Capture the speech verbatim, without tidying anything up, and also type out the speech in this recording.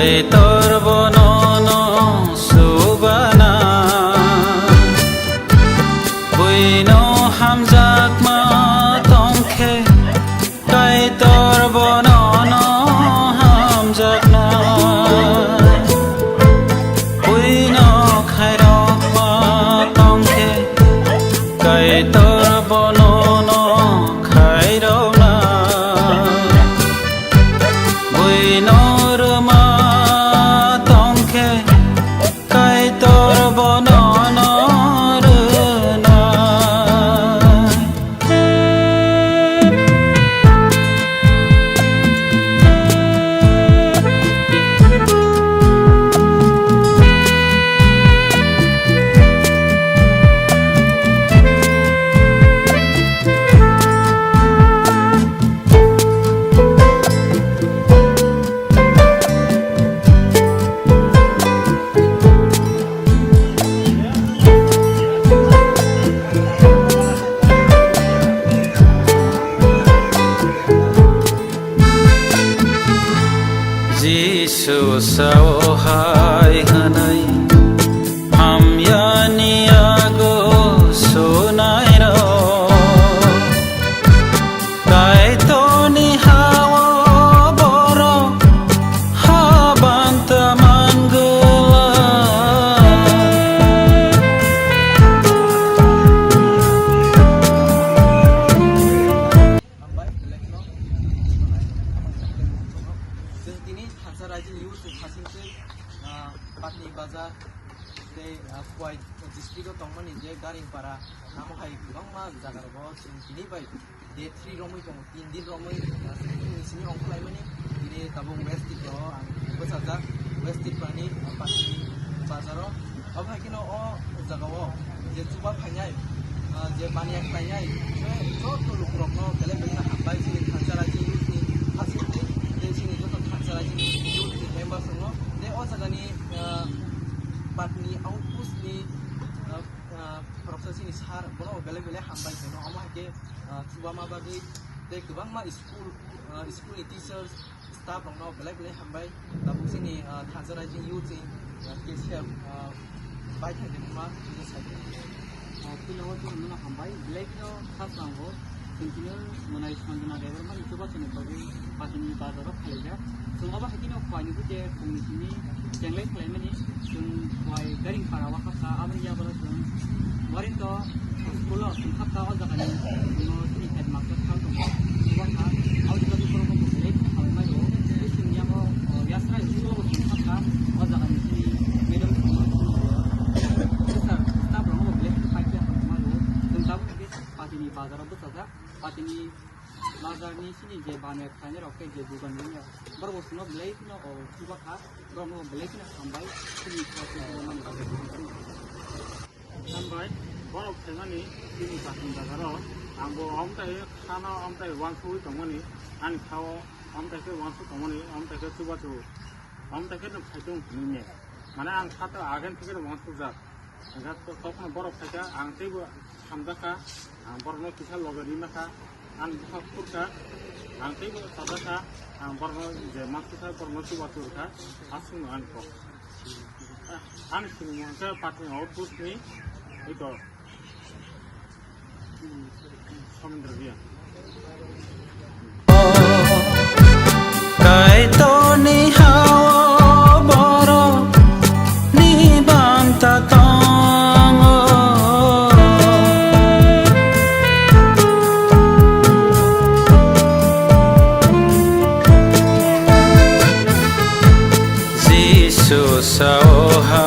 Kaitor bono no subana, buino hamjakma tongkhe, Kaitor bono no hamjakna, buino khairokma tongkhe, Kaitor bono no khairokna. Buino rwma tongkhe, Kaitor bono no rwnai. Jisu sao hai hwnwi, hamyani yago sunairok. Kaitorni ha-o borok habanta man glak. Hambai, belai kheno. Chwng tini thansa raijini youth ni khasing se, ah, Patni Bazar tei, ah, Khowai district o tongmani je Garingpara, amo hai kwbangma jaga rogo chwng tini bai day three romwi tongo, tin din romwi, ah, sini ongkhorlaimani, tini tabuk West Tit o ang bwsajak, West Tit pani, ah, Patni Bazar o. Obo hai kheno o jaga o je chuba phainai, ah, je baniya khlainai, je joto lukurokno belai belai hambai chini thansa raijini youth ni khasing tei chini joto thansa raijini youth ni members rokno. Tei o jagani, ah, Patni outpost ni, ah, ah, khoroksa chini sir, bono belai belai hambai khaino. Omo hai khe, ah, chubama bagwi tei kwbangma school, ah, school ni teachers, staff rokno belai belai hambai. Tabuk chini, ah, thansa raijini youth ni, ah, cashier, ah, bai thang tongma chini sai. Ah, puila o chwng nono hambai, belai kheno khasrango. Chwng tini mwnai Sanjana Debbarmani chubachu ni bagwi Patini Bazar o khwlaijak. Chwng obo hai kheno Khowai ni bwkhe phungni simi chenglai khwlaimani. Chwng Khowai Garingpara o hakha, aboni yagulo chwng Warinto school o chwng hakha, o jagani chwngno chini headmaster sir tongo. Chuba kha, aboni bagwi borokno bo belai khe hambai rwo. Tei chwng yango, o, Yasrai school o bo chwng hakha, o jagani chini madam tongo, chini, o, sir, staff rokno bo belai khe pai khe hambai rwo. Chwng tabuk khe Patini Bazar o bwchajak. Patini Bazar ni sini je baniya khlainai rok tei je dugan rinai rok, borok bo chwngno belai kheno, o, chuba kha, borok no belai kheno hambai, chini kha chuba mani bagwi. Hambai, borok phaimani chini Patini Bazar o, ang bo amtai khana amtai uansugwi tongmani, ani kha o amtai khe uansuk tongmani, amtai khe chubachu, amtai khe no phai tong hinwi ne. Mane ang kha to agen theke no uansukjak. Hingkhe to-, tokno borok phaikha, ang teibo hamjakha, ang borokno kisa loge rimkha, ang bwkha khurkha, ang teibo chajakha, ang borokno je mansukha, borokno chubachu rwkha, aswkno ani kok. Ani swngmung hwnkhe Patni outpost ni ito. Kaitorni ha-o borokni banta tongo. Jisu sao ha